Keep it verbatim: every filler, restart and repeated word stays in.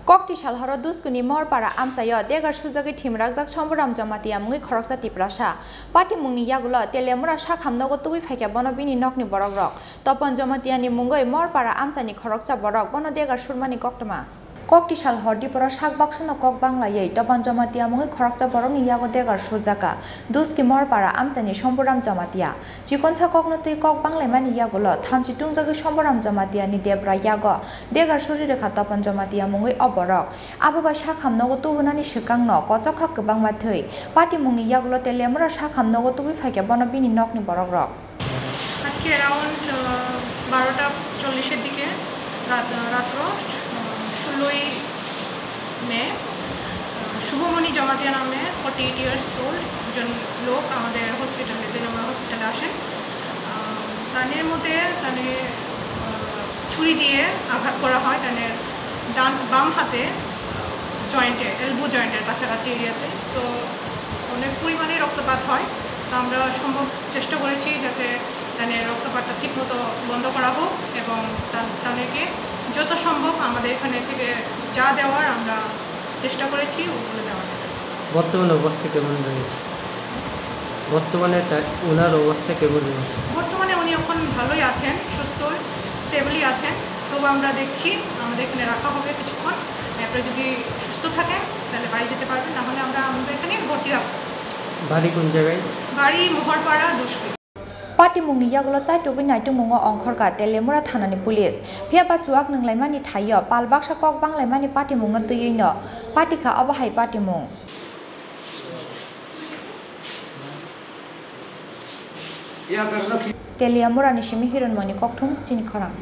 Kokti salhoro Duskuni Morpara amchaio degar surjagwi thimrakjak Somboram Jamatia mungwi khoroksa Tiprasa. Patimungni yagulo Teliamura sak hamnogo tubui phaikha bono bini nokni borokrok. Topon Jamatiani mungwi Morpara amchani khoroksa borok bono degar surmani koktwma. Kokti salhor diporo sak baksono kok banglaiwi Topon Jamatia mungwi khoroksa borokni yago degar surjakha Duski Morpara amchani Somboram Jamatia. Chikonsa kokno twi kok banglaimani yagulo thamchi tungjagwi Somboram Jamatiani debra yago degar suri rwkha Topon Jamatia mungwi o borok. Abo bai sak hamnogo tubunani swkangno kochok kha kwbangma thwi. Patimungni yagulo Teliamura sak hamnogo tubui phaikha bono bini nokni borokrok. আজকে অ্যারাউন্ড বারোটা চল্লিশের দিকে রাত রাত্র ষোলোই মে, আহ, শুভমণি জমাতিয়া নামে forty eight years old একজন লোক আমাদের হসপিটালে, তেলেমুড়া হসপিটালে আসেন। আহ, তানের মধ্যে তানে, আহ, ছুরি দিয়ে আঘাত করা হয়, তানের ডান, বাম হাতে, আহ, জয়েন্টে, এলবো জয়েন্টের কাছাকাছি এরিয়াতে। তো অনেক পরিমাণে রক্তপাত হয়। তো আমরা সম্ভব চেষ্টা করেছি যাতে মানে রক্তপাতটা ঠিকমতো বন্ধ করা হোক এবং তা-, তাদেরকে যত সম্ভব আমাদের এখানে থেকে যা দেওয়ার আমরা চেষ্টা করেছি ওগুলো দেওয়ার। বর্তমানে অবস্থা কেমন রয়েছে? বর্তমানে তা-, ওনার অবস্থা কেমন রয়েছে? বর্তমানে উনি এখন ভালোই আছেন, সুস্থ, স্টেবলি আছেন। তবু আমরা দেখছি, আমাদের এখানে রাখা হবে কিছুক্ষণ। এরপরে যদি সুস্থ থাকেন, তাহলে বাড়ি যেতে পারবেন, না হলে আমরা আমাদের এখানে ভর্তি রাখবো। বাড়ি কোন জায়গায়? বাড়ি মোহরপাড়া, দুষ্কৃতি। Patimungni yagulo chaitugwi naitugmungo ongkhorkha Teliamura thanani police. Phiya ba chuak nwnglaimani thaio pal baksa kok banglaimani patimungno twiwi no patikha obo hai patimung. Teliamurani simi Hironmoni Kokthum, chini khorang.